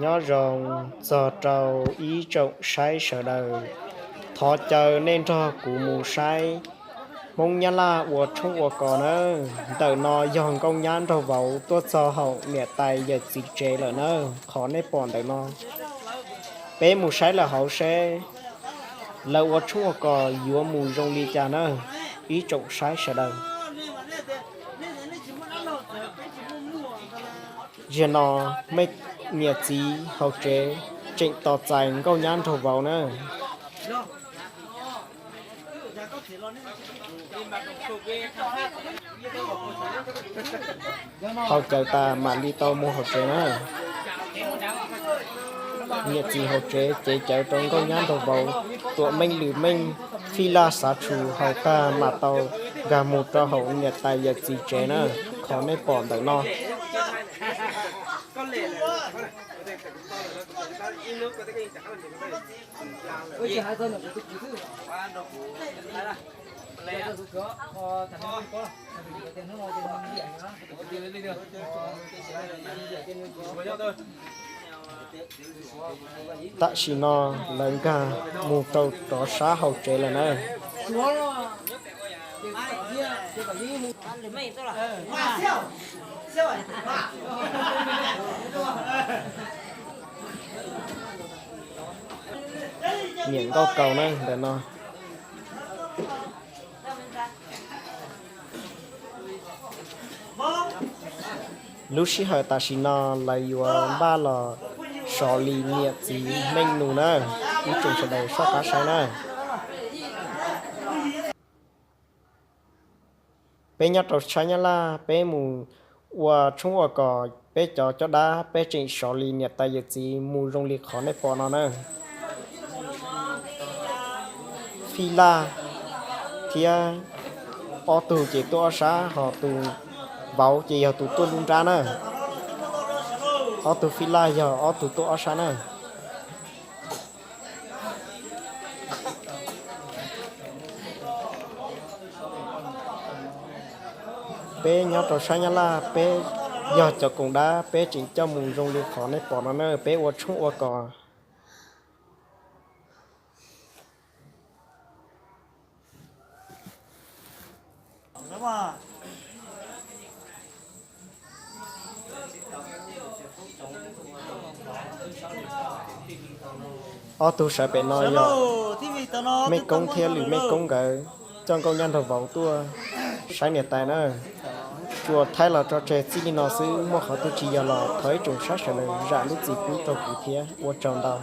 Nyob zoo txog rau ib tsoom saib sawv daws, thov caw nej nrog kuv mus saib Hmoob Nyab Laj ua tshoob ua kos nawb. Ntawm no yog nkauj nyab nraug vauv tuaj txog hauv niam tais yawm txiv tsev lawm nawb. Qhov nej pom ntawm no, peb mus saib lawm hauv seb lawv ua tshoob ua kos yuav mus zoo li cas nawb, ib tsoom saib sawv daws. Zaum no, mej niam txiv hauv tsev tseem tos txais nkauj nyab nraug vauv nawb. Haus cawv tas mam li tau mus hauv tsev nawb. Niam txiv hauv tsev cev cawv rau nkauj nyab nraug vauv tuam meej lwm meej, fij laj xav tshus haus tag mam tau nkag mus rau hauv niam tais yawm txiv tsev nawb. Qhov nej pom ntawm no, tam sim no lawv nkag mus rau rov sab hauv tsev lawm nawb. Niam nkauj kaus nawb ntawm no. Lub sij hawm tam sim no lawv yuav npaj los sov li niam txiv neej nus nawb, ib tsoom sawv daws soj qab saib nawb. Peb nyob rau sab Nyab Laj, peb mus ua tshoob ua kos, peb cov coj dab peb tseem sov li niam tais yawm txiv mus zoo li qhov nej pom no nawb. Fij laj thiab ob tug ces tuaj ob sab, ho tus vauv ces yog tus tuaj lub nrab nawb. Ob tug fij laj yog ob tug tuaj ob sab nawb. Peb nyob rau sab Nyab Laj, peb yog cov koom dab, peb tseem coj mus zoo li qhov nej pom no na, peb ua tshoob ua kos. Ob tug sawv pem no yog mej koob thiab lwm mej koob nkawd coj nkauj nyab nraug vauv tuaj saib niam tais na. Tsuas thaij los tso tseg txij li no xwb, muaj qhov twg tsis yog los thov ib tsoom saib sawv daws zam lub txim pub rau kuv thiab, ua tsaug ntau.